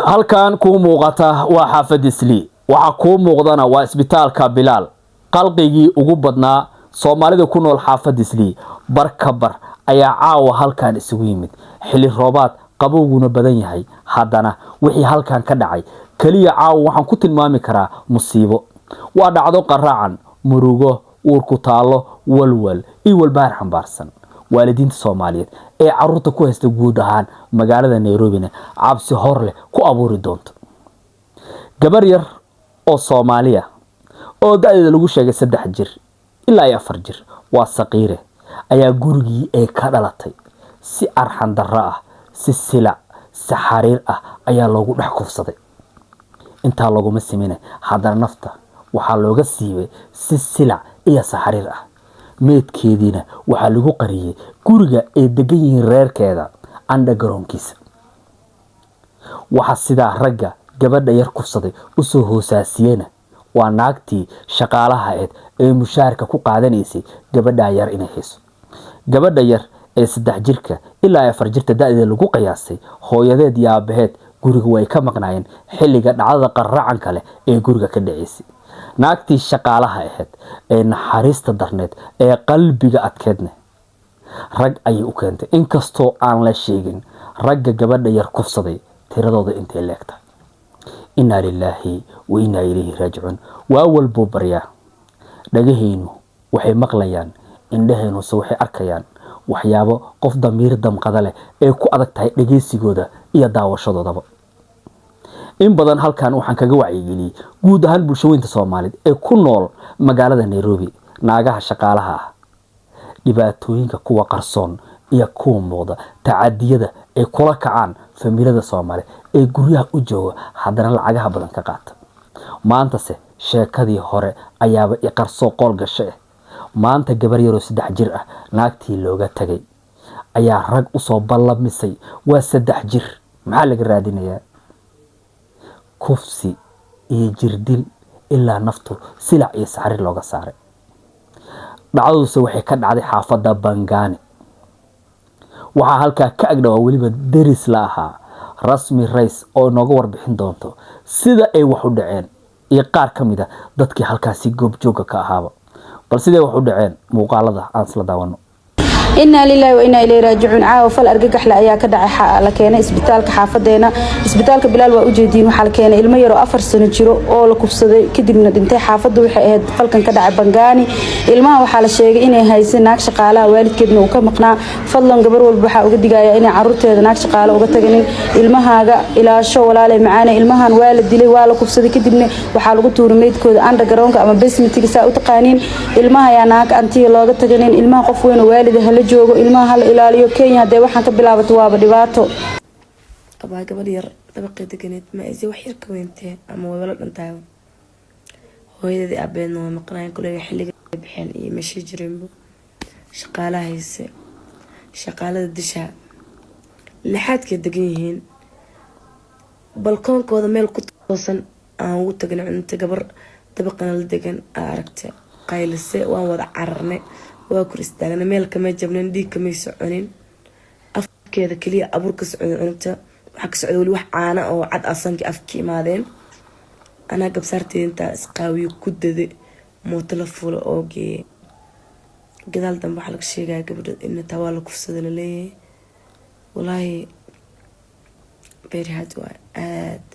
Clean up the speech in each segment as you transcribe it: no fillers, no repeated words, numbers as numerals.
Halkan kuu muuqata waa xaafad Islii. Waxaa kuu muuqdana waa isbitaalka Bilaal. Qalqigii ugu badnaa Soomaalida ku nool xaafad Islii bar ka bar ayaa caawa halkan isugu yimid, xilli roobaad qabowguna badan yahay. Haddana wixii halkan ka dhacay keliya caawa waxaan ku tilmaami karaa musiibo. Waa dhacdo qaraacan, murugo, uurku taallo, walwal iyo walbahaar xambaarsan. Waalidiinta Soomaaliyeed ee caruurta ku haysta guud ahaan magaalada Nairobina cabsi hor leh ku abuuri doonto. Gabar yar oo Soomaaliya oo da-deeda lagu sheegay 3 jir ilaa iyo 4 jir, waa saqiire, ayaa gurigii ay ka dhalatay si arxan darro ah, si silac si xariir ah ayaa loogu dhex kufsaday. Intaa looguma simine, haddana nafta waxaa looga siibay si silac iyo saxariir ah. Meedkeediina waxaa lagu qariyey guriga ay degan yihiin reerkeeda undergroundkiisa. Waxaa sidaa ragga gabadha yar kufsaday usoo hoosaasiyena waa naagtii shaqaalaha ahayd ee mushaharka ku qaadanaysay gabadhaa yar inay hayso. Gabadha yar ee 3 jirka ilaa 4 jirta da-deeda lagu qiyaasay, hooyadeed iyo aabaheed guriga way ka maqnaayeen xilliga dhacdada qarracanka leh ee guriga ka dhaceysay. Naagtii shaqaalaha ahayd ee naxariista darneed ee qalbiga adkeedne rag ayay u keentay, inkastoo aan la sheegin ragga gabadha yar kufsaday tiradooda intay leegtahay. Innaa lilaahi wa innaa ilayhi raajicuun. Waa walbuu baryaa, dhagahaynu waxay maqlayaan, indhahaynuse waxay arkayaan waxyaabo qof damiir damqada leh ee ku adag tahay dhageysigooda iyo daawashadoodaba. In badan halkan waxaan kaga wacyigeliyey guud ahaan bulshaweynta Soomaaliyeed ee ku nool magaalada Nairobi naagaha shaqaalaha ah, dhibaatooyinka kuwa qarsoon iyo kuwa muuqda, tacadiyada ay kula kacaan familada Soomaaliya ee guryaha u jooga, haddana lacagaha badan ka qaata. Maantase sheekadii hore ayaaba iqarsoo qool gasho ah. Maanta gabar yaroo 3 jir ah naagtii looga tagay ayaa rag usoo ballamisay. Waa 3 jir, maxaa laga raadinayaa? Kufsi iyo jirdil ilaa naftu silac iyo saxrir looga saaray. Dhacdaduse waxay ka dhacday xaafadda Bangaani. Waxaa halkaa ka agdhawaa, weliba deris la ahaa, Rasmi Rays oo inooga warbixin doonto sida ay wax u dhaceen iyo qaar ka mid a dadkii halkaasi goobjooga ka ahaaba. Bal siday wax u dhaceen muuqaalada aan isla daawano. Inaa lilaahi wa inaa ilayhi raajicuun. Caawa fal argagaxle ayaa ka dhacay, la keenay isbitaalka xaafadeena, isbitaalka Bilaal. Waa ujeediin, waxaa la keenay ilmo yaroo 4 sano jiro oo la kufsaday, kadibna dhintay. Xaafaddu waxay ahayd falkan ka dhacay Bangaani. Ilmaha waxaa la sheegay inay haysay naag shaqaalaha, waalidkeedna uu ka maqnaa. Fadlan, gabar walba waxaa uga digaya inay caruurteeda naag shaqaale uga taganin. Ilmahaaga ilaasho, walaale macaane. Ilmahan waa la dilay, waa la kufsaday, kadibna waxaa lagu tuuray meydkooda undergroundka ama basementiga, saa u taqaaniin. Ilmaha ayaa naag antiya looga taganin. Ilmaha qof weyn oo waalida hala joogo, ilmaha hala ilaaliyo. Kenya haddee waxaan ka bilaabato waaba dhibaato. Abaa, gabadh yar dabaqay deganeed, ma ayse wax yar ka weyntee ama wabala dhantahay. Hooyadeedii aabeedna waa maqnaayeen koleyga, xilliga baxeen iyo meeshay jireenbo. Shaqaalaha hayse, shaqaalada dishaa lixaadkay degan yihiin. Balkoonkooda meel ku toosan aan ugu tagnay cunto. Gabar dabaqana la degan aa aragta, qaylise. Waan wada cararnay, waa kor istaagnay. Meel kamay jabnin, dhiig kamay soconin, afkeeda keliya abuur ka socda. Cunugta waxaa ka socda weli wax caana oo cad asanki afka imaadeen. Anaa gabsaarteeda intaa isqaawiyo ku daday, mooto la fulo oo geeyay. Gadaal dambe waxaa laga sheegaya gabadha in taa waa la kufsada laleeyahay. Walaahi very hard waay aad.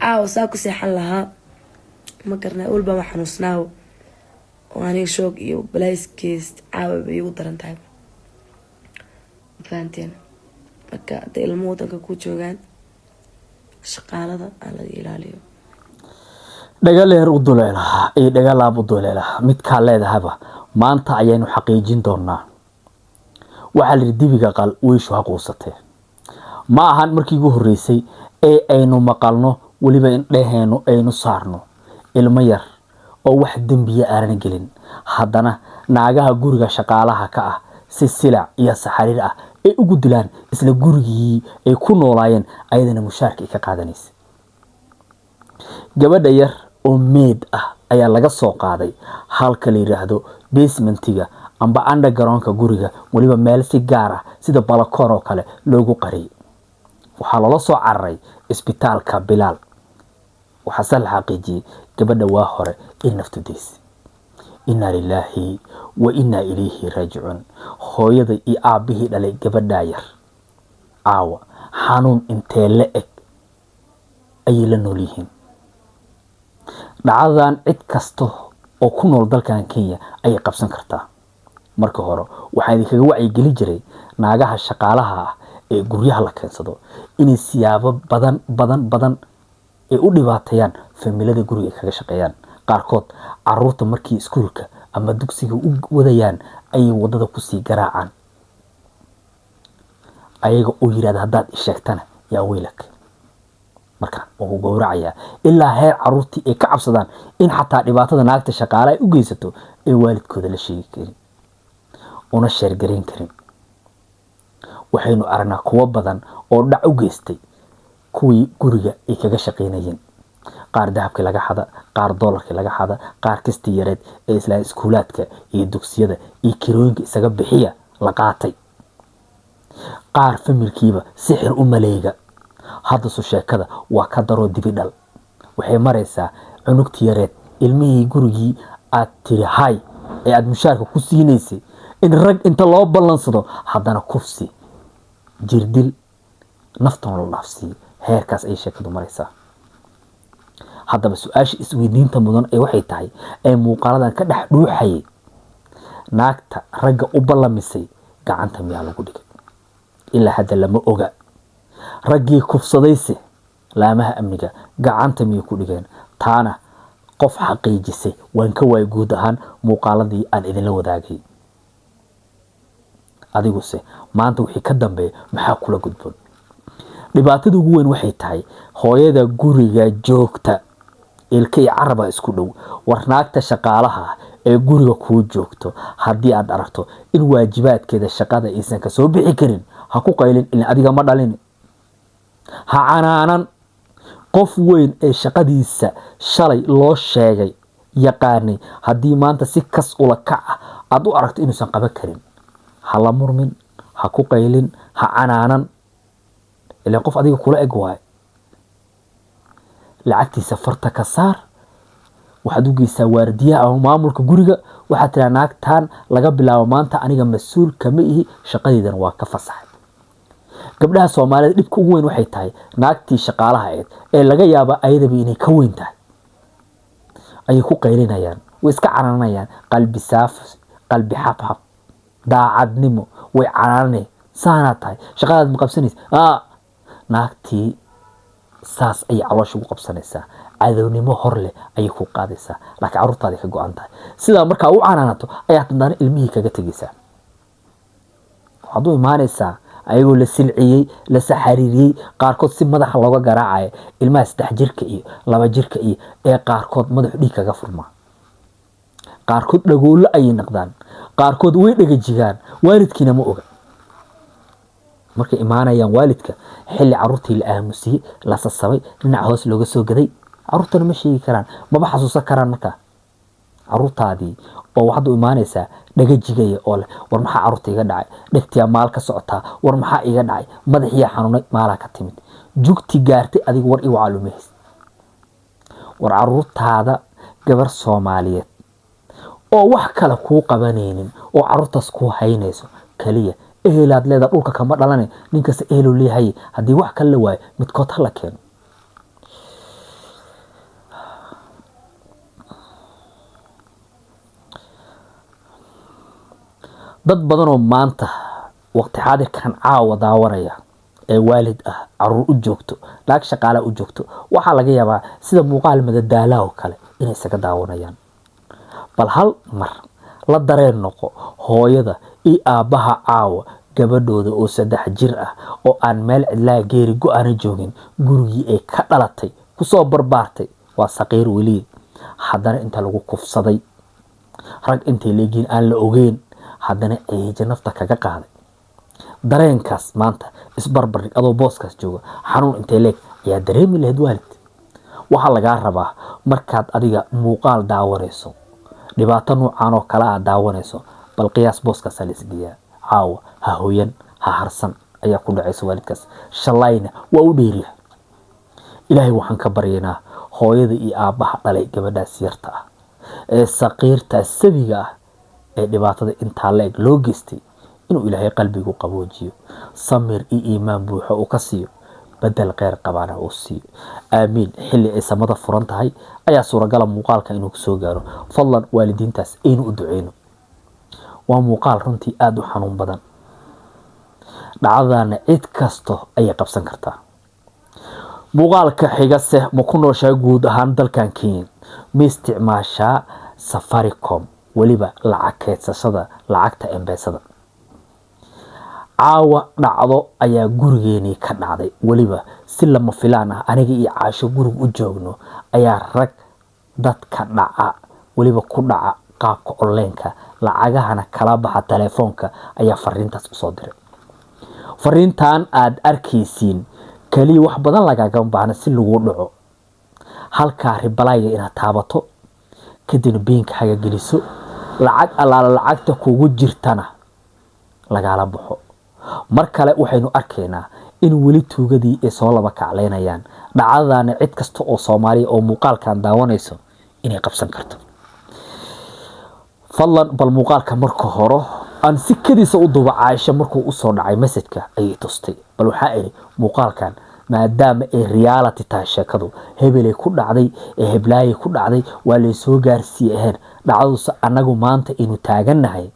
Caawa saa ku seexan lahaa ma garanay. Walbaa ma xanuusnaawo oo aniga shoog iyo balaayiskeest caawa bay igu daran tahay, fahanteen? Marka hadday ilmo wadanka ku joogaan, shaqaalada aan laga ilaaliyo. Dhagaleer u duleela iyo dhagalaab u duleela midkaa leedahaba maanta ayaynu xaqiijin doonaa. Waxaa la yidhi dibiga qal, weyshu ha quusatee. Ma ahan markii ugu horreysay ee aynu maqalno, weliba indhaheenu aynu saarno ilmo yar oo wax dembiya aanan gelin, haddana naagaha guriga shaqaalaha ka ah si silac iyo saxariir ah ay ugu dilaan isla gurigii ay ku noolaayeen, ayadana mushaarka ay ka qaadanaysa. Gabadha yar oo meed ah ayaa laga soo qaaday halka la yidhaahdo basementiga amba undergroundka guriga, weliba meel si gaar ah sida balakoon oo kale loogu qariyay. Waxaa loola soo cararay isbitaalka Bilaal. Waxaase la xaqiijiyey gabadha waa hore in naftu daysay. Innaa lilaahi wa innaa ilayhi raajicuun. Hooyada iyo aabbihii dhalay gabadhaa yar caawa xanuun intee la eg ayay la nool yihiin. Dhacdadan cid kasta oo ku nool dalkan Kenya ayay qabsan kartaa. Marka hore waxaa idinkaga wacyigelin jiray naagaha shaqaalaha ah ee guryaha la keensado inay siyaabo badan badan badan ay u dhibaateeyaan familada guriga ay kaga shaqeeyaan. Qaarkood caruurta markii iskuulka ama dugsiga u wadayaan ayay wadada kusii garaacaan, ayaga oo yidhahda haddaad isheegtana yaa weylak, markaan waa ku gowracayaa, ilaa heer caruurtii ay ka cabsadaan in xataa dhibaatada naagta shaqaale ay u geysato ay waalidkooda la sheegi karin una sheergarayn karin. Waxaynu aragnaa kuwo badan oo dhac u geystay kuwii guriga ay kaga shaqaynayeen, qaar dahabkii laga xada, qaar doolarkii laga xada, qaar kistii yareed ee isla iskuulaadka iyo dugsiyada iyo kirooyinka isaga bixiya la qaatay, qaar familkiiba sixir u maleega. Haddase sheekada waa ka daroo dibi dhal. Waxay maraysaa cunugtii yareed, ilmihii gurigii aad tiri hay ee aad mushaarka ku siinaysay, in rag inta loo ballansado haddana kufsi, jirdil, naftana la dhaafsiiyo. Heerkaas ayay sheekadu maraysaa. Haddaba su-aasha isweydiinta mudan ee waxay tahay ee muuqaaladan ka dhex dhuuxayay, naagta ragga u ballamisay gacanta miyaa lagu dhigay? Ilaa hadda lama oga. Raggii kufsadayse laamaha amniga gacanta miyay ku dhigeen? Taana qof xaqiijisay waan ka waayay guud ahaan muuqaaladii aan idinla wadaagay. Adiguse maanta wixii ka dambeeya maxaa kula gudboon? Dhibaatada ugu weyn waxay tahay hooyada guriga joogta, ilka iyo caraba isku dhow. War naagta shaqaalaha ee guriga kuu joogto haddii aad aragto in waajibaadkeeda shaqada aysan kasoo bixi karin, ha ku qaylin, ilaa adiga ma dhalin. Ha canaanan. Qof weyn ee shaqadiisa shalay loo sheegay yaqaanay, haddii maanta si kas ula kac ah aad u aragto inuusan qaban karin, ha la murmin, ha ku qaylin, ha canaanan, ilaan qof adiga kula eg waaye. Lacagtiisa farta ka saar, waxaad u geysaa waardiyaha ama maamulka guriga. Waxaad tiraa naagtan laga bilaabo maanta aniga mas-uul kama ihi, shaqadeydana waa ka fasaxay. Gabdhaha Soomaalida dhibka ugu weyn waxay tahay naagtii shaqaalaha ahayd ee laga yaaba ayadaba inay ka weyn tahay ayay ku qaylinayaan, way iska canaanayaan. Qalbi saaf, qalbi xabxab, daacadnimo way canaanay. Saanaa tahay, shaqadaad ma qabsanaysa. Naagtii saas ayay caloosha ugu qabsanaysaa, cadownimo hor leh ayay ku qaadaysaa, laakiin carruurtaada ka go-an tahay. Sidaa markaa u canaanato ayaa haddana ilmihii kaga tegaysaa. Waxaad u imaanaysaa ayagoo la silciyey, la saxariiriyey, qaarkood si madaxa looga garaacaya, ilmaha 3 jirka iyo 2 jirka iyo ee qaarkood madaxu dhiig kaga furmaa, qaarkood dhagoollo ayay noqdaan, qaarkood way dhagajigaan, waalidkiina ma oga. Markay imaanayaan waalidka xilli carruurtii la aamusiyey, la sasabay, dhinaca hoos looga soo gaday, carruurtana ma sheegi karaan, maba xasuusan karaan. Markaa carruurtaadii oo waxaad u imaanaysaa dhagajigaya oo leh, war maxaa carruurta iga dhacay? Dhegtiyaa maal ka socotaa. War maxaa iga dhacay? Madaxiyaa xanuunay. Maalaa ka timid jugti gaartay adigu war i wacaalumahays. War carruurtaada gabar Soomaaliyeed oo wax kale kuu qabanaynin oo carruurtaas kuu haynayso kaliya, ehelaad leedaha, dhulka kama dhalane, nin kasta eheluu leeyahay. Haddii wax kale la waayo midkood ha la keeno. Dad badanoo maanta waqti xaadirkan caawa daawanaya ee waalid ah, caruur u joogto, naag shaqaalaha u joogto, waxaa laga yaabaa sida muuqaal madadaalaha oo kale inay isaga daawanayaan. Bal hal mar la dareen noqo hooyada iyo aabbaha caawa gabadhooda oo 3 jir ah oo aan meel cidlaa geeri go-aana joogin, gurigii ay ka dhalatay kusoo barbaartay, waa saqiir weliye, haddana inta lagu kufsaday rag intay leegiin aan la ogeyn, haddana ceejo nafta kaga qaaday. Dareenkaas maanta isbarbardhig adoo booskaas jooga, xanuun intay leeg ayaa dareemi lahayd waalid? Waxaa lagaa rabaa markaad adiga muuqaal daawanayso, dhibaato nuucan oo kale aad daawanayso, bal qiyaas booskaasaa la isgeeyaa. Caawa ha hoyan, ha harsan. Ayaa ku dhacaysa waalidkaas, shalayna waa u dheeriya. Ilaahay waxaan ka baryaynaa hooyada iyo aabbaha dhalay gabadhaas yarta ah ee saqiirta sabiga ah ee dhibaatada intaa la eg loo geystay inuu Ilaahay qalbigu qaboojiyo, samir iyo iimaan buuxo uu ka siiyo, bedel kheyr qabaana uu siiyo. Aamiin. Xilli ay samada furan tahay ayaa suuragala muuqaalka inuu kusoo gaaro. Fadlan waalidiintaas aynu u duceyno. Waa muuqaal runtii aada u xanuun badan. Dhacdadana cid kasto ayay qabsan kartaa. Muuqaalka xigase, ma ku nooshahay guud ahaan dalkan Kenya? Ma isticmaashaa Safaricom, weliba lacag keedsashada lacagta M-Pesada? Caawa dhacdo ayaa gurigeenii ka dhacday, weliba si lama filaan ah. Aniga iyo Caasho guriga u joogno ayaa rag dadka dhaca, weliba ku dhaca qaabka onlineka, lacagahana kala baxa telefoonka, ayaa fariintaas usoo diray. Fariintan aada arkaysiin kaliya wax badan lagaaga baahna si lagu dhaco. Halkaa replyga inaad taabato, kadibna PINkaaga geliso, lacag allaala lacagta kugu jirtana lagala baxo. Mar kale waxaynu arkaynaa in weli tuugadii ay soo laba kaclaynayaan. Dhacdadana cid kasta oo Soomaaliya oo muuqaalkan daawanayso inay qabsan karto. Fadlan bal muuqaalka marka hore aan si kadiisa u duuba. Caaisha markuu usoo dhacay messageka ayay tustay. Bal waxaa iri, muuqaalkan maadaama ay reality tahay, sheekadu hebelay ku dhacday ee heblaayay ku dhacday waa laysoo gaarsiiye ahayn, dhacdaduse annagu maanta aynu taagannahay,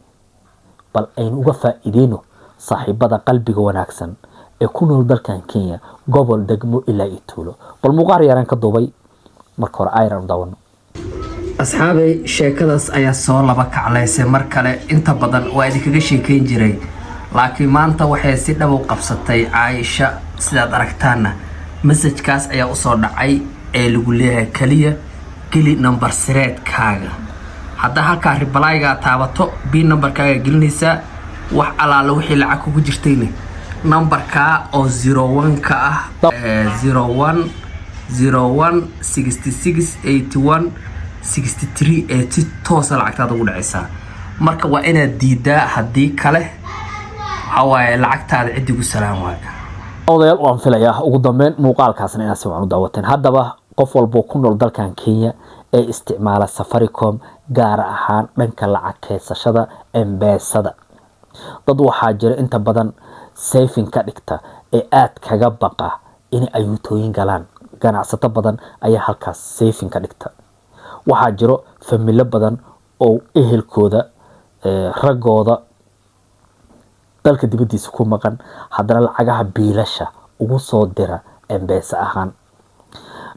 bal aynu uga faa'iideyno saaxiibada qalbiga wanaagsan ee ku nool dalkan Kenya, gobol, degmo ilaa iyo tuulo. Bal muuqaal yaraan ka duubay marka hore ayran u daawano. Asxaabay, sheekadaas ayaa soo laba kaclaysay mar kale. Inta badan waa idinkaga sheekeyn jiray, laakiin maanta waxay si dhab u qabsatay Caaisha. Sidaad aragtaanna messagekaas ayaa usoo dhacay ee lagu leeyahay kaliya geli nambar sireedkaaga. Haddaa halkaa replygaa taabato, PIN numberkaaga gelinaysaa, wax allaala wixii lacag kugu jirtayna nambarkaa oo 01 ka ah, 01 01 66 81 63, ee si toosa lacagtaada ugu dhacaysaa. Marka waa inaad diidaa, haddii kale waxaa waaye lacagtaada ciddi ku salaan waaye. Odayaal, waan filayaa ugu dambeyn muuqaalkaasna inaad si wacan u daawateen. Haddaba qof walboo ku nool dalkan Kenya ee isticmaala Safaricom, gaar ahaan dhanka lacag keedsashada M-Pesada, dad waxaa jira inta badan saving ka dhigta ee aad kaga baqa inay ayuutooyin galaan. Ganacsato badan ayaa halkaas saving ka dhigta. Waxaa jiro familo badan oo ehelkooda, raggooda dalka dibadiisa ku maqan, haddana lacagaha biilasha ugu soo dira M-Pesa ahaan.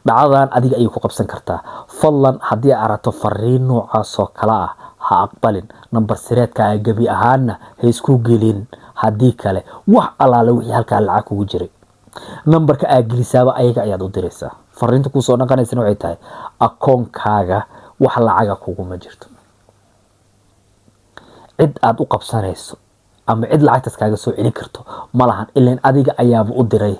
Dhacdadan adiga ayay ku qabsan kartaa. Fadlan haddii aad aragto fariin noocaas oo kale ah, ha aqbalin. Nambar sireedkaaga gebi ahaanna ha isku gelin. Haddii kale wax allaale wixii halkaa lacag kugu jiray nambarka aad gelisaaba ayaga ayaad u diraysaa. Fariinta kuusoo dhaqanaysana waxay tahay akoonkaaga wax lacaga kuguma jirto. Cid aad u qabsanayso ama cid lacagtaas kaaga soo celin karto ma lahan, ilan adiga ayaaba u diray.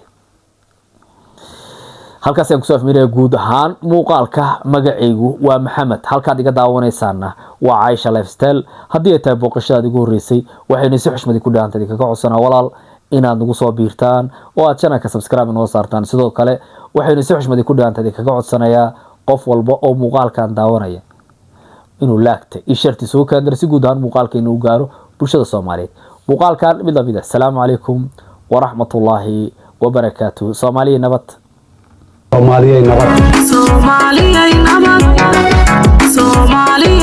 Halkaas ayaan kusoo afmiraya guud ahaan muuqaalka. Magacaygu waa Maxamed, halkaad iga daawanaysaana waa Caaisha Lifestyle. Haddii ay tahay booqashadaad igu horreysay, waxaynu si xushmadi ku dhaanta idinkaga codsanaa, walaal, inaad nagu soo biirtaan oo aad channelka subscribe inoo saartaan. Sidoo kale waxaynu si xushmadi ku dhaanta idinkaga codsanayaa qof walba oo muuqaalkan daawanaya inuu liketa iyo shareti soo kaandaro, si guud ahaan muuqaalka inuu gaaro bulshada Soomaaliyeed. Muuqaalkan mid lamid ah, asalaamu calaykum waraxmatullaahi wabarakaatu. Soomaaliya nabad. Soomaaliyay nabad. Soomaaliyay nabad. Soomaaliya.